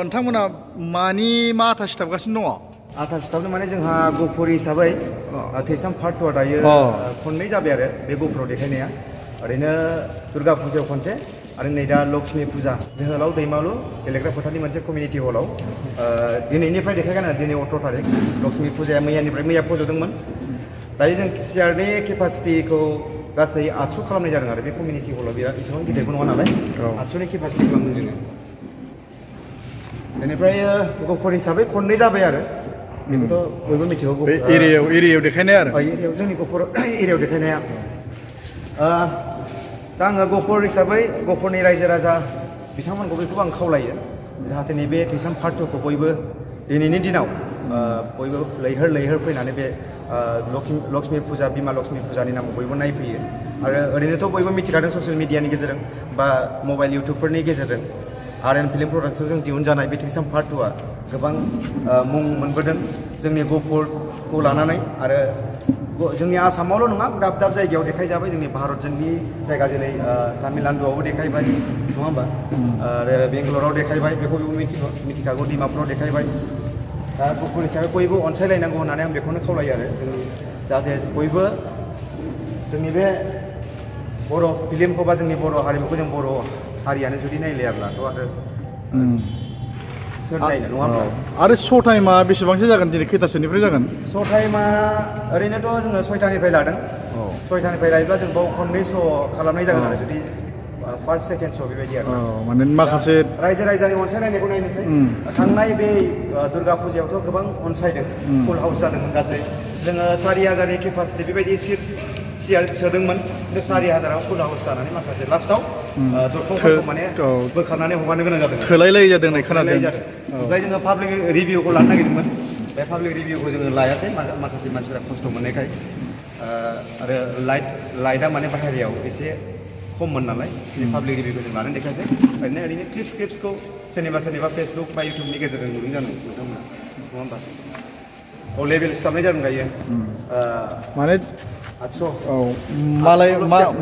नोंथांमोना मानि मा आथा सिथाबगासिनो दङ? आथा सिथाबनो माने जोंहा गफुर हिसाबै थैसाम पार्ट 2 दायो खननै जाबाय आरो बे गफुराव देखायनाया। ओरैनो दुर्गा फुजायाव खनसे आरो नै दा लक्ष्मी फुजा जोहोलाव दैमालु गेलेग्रा फोथारनि मोनसे कमिउनिटि हलाव दिनैनिफ्राय देखायगोन आरो दिनै 18 तारिख लक्ष्मी फुजाया मैया फोजोबदोंमोन। दायो जों सियारनि केपासिटिखौ गासै 800 खालामनाय जादों आरो बे कमिउनिटि हलाव बिराद एसेबां गिदिरबो नङा नालाय 800नि केपासिटि खालामदों जोङो। बेनिफ्राय गफुर हिसाबै खननै जाबाय आरो बेखौथ' बयबो मिथिगौ। बे एरियायाव देखायनाय आरो एरियायाव जोंनि गफुर एरियायाव देखायनाया। दा आङो गफुर हिसाबै गफुरनि रायजो राजा बिथांमोनखौ बेखौबो आं खावलायो जाहाथे नैबे थैसाम पार्ट 2 खौ बयबो दिनैनि दिनाव बयबो लैहोर फैनानै बे लक्ष्मी फुजा बिमा लक्ष्मी फुजानि नामाव बयबो नायफैयो। आरो ओरैनोथ' बयबो मिथिखादों ससियेल मिडियानि गेजेरजों बा मबाइल इउटुबफोरनि गेजेरजों आरएन फिल्म प्रडाक्शनजों दिहुनजानाय बे थैसाम पार्ट 2 आ गोबां मुं मोनबोदों जोंनि गफुरखौ लानानै। आरो जोंनि आसामावल' नङा दाब दाब जायगायाव देखायजाबाय जोंनि भारतजोंनि जायगा जेरै तामिलनाडुआवबो देखायबाय नङा होमबा आरो बेंगलराव देखायबाय बेखौ मिथिखागौ डिमापुराव देखायबाय। दा गफुर हिसाबै बयबो अनसायलायनांगौ होननानै आं बेखौनो खावलायो आरो जोंनि जाहाथे बयबो जोंनि बे बर' फिल्मखौ बा जोंनि बर' हारिमुखौ जों बर' हारियानो जुदि नायलायाब्लाथ' आरो सोर नायनो नङा होमबा? आरो श' टाइमा बेसेबांसो जागोन दिनै खैथासोनिफ्राय जागोन? श' टाइमा ओरैनोथ' जोङो 6टानिफ्राय लादों। 6टानिफ्राय लायोब्ला जों बाव खननै श' खालामनाय जागोन आरो जुदि फार्स्ट सेकेन्ड श' बेबायदि आरो माने माखासे रायजो राजानि अनसायलायनायखौ नायनोसै। थांनाय बे दुर्गा फुजायावथ' गोबां अनसायदों फुल हाउस जादोंमोन गासै जोङो 4000नि केपासिटि बेबायदि सियार सोदोंमोन खिन्थु 4000आव फुल हाउस जानानै माखासे लास्टआव दरखंफोरखौ माने बोखारनानै हगारनो गोनां जादों। थोलायलायै जादों होननाय खोनादों। ओमफ्राय जोङो पाब्लिक रिभिउखौ लानो नागिरदोंमोन बे पाब्लिक रिभिउखौ जोङो लायासै माखासे मानसिफ्रा खस्थ' मोननायखाय। आरो लाइटआ माने बाहेरायाव एसे खममोन नालाय बे पाब्लिक रिभिउखौ जों लानानै देखायसै। ओरैनो क्लिप्सखौ सोरनिबा फेसबुक बा इउटुबनि गेजेरजों नुदों जानो नोंथांमोना नङा होमबा? लेभेल सिथाबनाय जादों दायो माने 800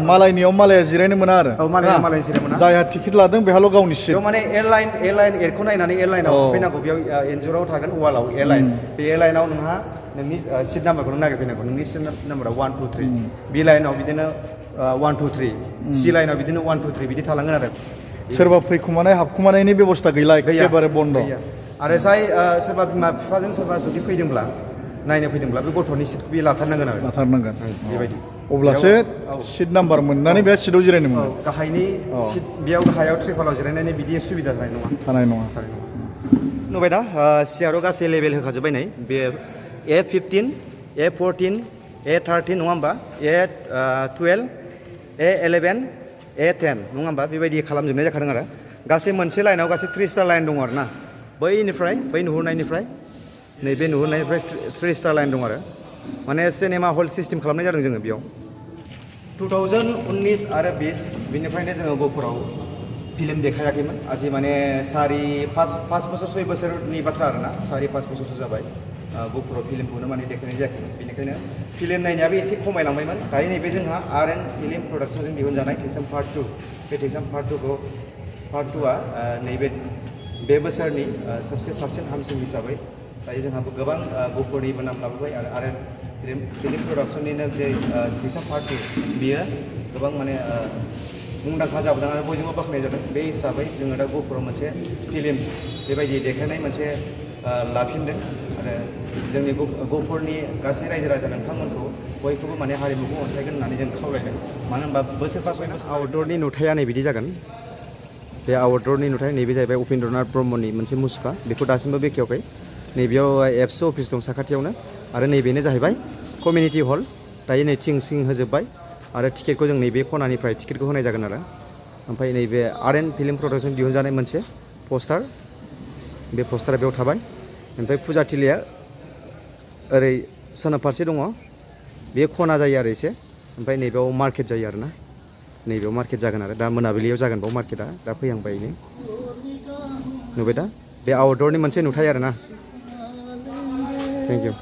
मालायनियाव मालाया जिरायनो मोना आरो मालाय जिरायनो मोना। जायहा टिकेट लादों बेहाल' गावनि सिट। बेयाव माने एयारलाइन एरखौ नायनानै एयारलाइनाव फैनांगौ। बेयाव एन्जुराव थागोन वालाव एयारलाइन बे एयारलाइनाव नोंहा नोंनि सिट नाम्बारखौ नों नागिरफैनांगौ। नोंनि सिट नाम्बारा 1 2 3 बि लाइनाव बिदिनो 1 2 3 सि लाइनाव बिदिनो 1 2 3 बिदि थालांगोन आरो सोरबा फैखुमानाय हाबखुमानायनि बेबस्था गैला एखेबारे बन्द'। आरो जाय सोरबा बिमा बिफाजों सोरबा जुदि फैदोंब्ला नायनो फैदोंब्ला बे गथ'नि सिटखौ बे लाथारनांगोन आरो बेबायदि अब्लासो सिट नाम्बार मोननानै बे सिटआव जिरायनो मोनो। गाहायनि सिट बेयाव गाहायाव ट्रिपालाव जिरायनायनि बिदि सुबिदा थानाय नङा। नुबाय दा सियाराव गासै लेभेल होखाजोब्बाय नै बे A15 A14 A13 नङा होमबा A12 A11 A10 नङा होमबा बेबायदि खालामजोबनाय जाखादों आरो गासै मोनसे लाइनाव गासै 3 लाइन दङ आरो ना बै नुहुरनायनिफ्राय नैबे नुहुरनायनिफ्राय 3 लाइन दं आरो माने सिनेमा हल सिस्टेम खालामनाय जादों जोङो बेयाव। 2019 आरो 20 बेनिफ्रायनो जोङो गफुराव फिल्म देखायाखैमोन। आजि माने 5 बोसोर 6 बोसोरनि बाथ्रा आरोना 4-5 बोसोरसो जाबाय गफुराव फिल्मखौनो माने देखायनाय जायाखैमोन। बेनिखायनो फिल्म नायनायाबो एसे खमायलांबायमोन। दायो नैबे जोंहा आरएन फिल्म प्रडाक्शनजों दिहुनजानाय थैसाम पार्ट 2 बे थैसाम पार्ट 2आ नैबे बे बोसोरनि सबसे साबसिन हामसिन हिसाबै दायो जोंहाबो गोबां गफुरनिबो नाम लाबोबाय आरो आरएन फिल्म प्रडाक्शननिनो जे थैसाम पार्ट 2 बियो गोबां माने मुंदांखा जाबोदों आरो बयजोंबो बाख्नाय जादों। बे हिसाबै जोङो दा गफुराव मोनसे फिल्म बेबायदि देखायनाय मोनसे लाफिनदों आरो जोंनि गफुरनि गासै रायजो राजा नोंथांमोनखौ बयखौबो माने हारिमुखौ अनसायगोन होननानै जों खावलायदों। मानो होनबा बोसोरफा आउटडोरनि नुथाया नै बिदि जागोन। बे आउटडोरनि नुथाय नैबे जाहैबाय उपेन्द्रनाथ ब्रह्मनि मोनसे मुसुखा बेखौ दासिमबो बेखेवाखै। नैबेयाव एबसु अफिस दं साखाथियावनो आरो नैबेनो जाहैबाय कमिउनिटि हल। दायो नै थिं होजोब्बाय आरो टिकेटखौ जों नैबे खनानिफ्राय टिकेटखौ होनाय जागोन आरो ओमफ्राय नैबे आरएन फिल्म प्रडाक्शन दिहुनजानाय मोनसे पस्टार बे पस्टारा बेयाव थाबाय। ओमफ्राय फुजाथिलिया ओरै सोनाब फारसे दङ बे खना जायो आरो एसे ओमफ्राय नैबेयाव मार्केट जायो आरोना नैबेयाव मार्केट जागोन आरो दा मोनाबिलियाव जागोन बाव मार्केटआ दा फैहांबाय नै नुबाय दा बे आउटडोरनि मोनसे नुथाय आरोना। Thank you.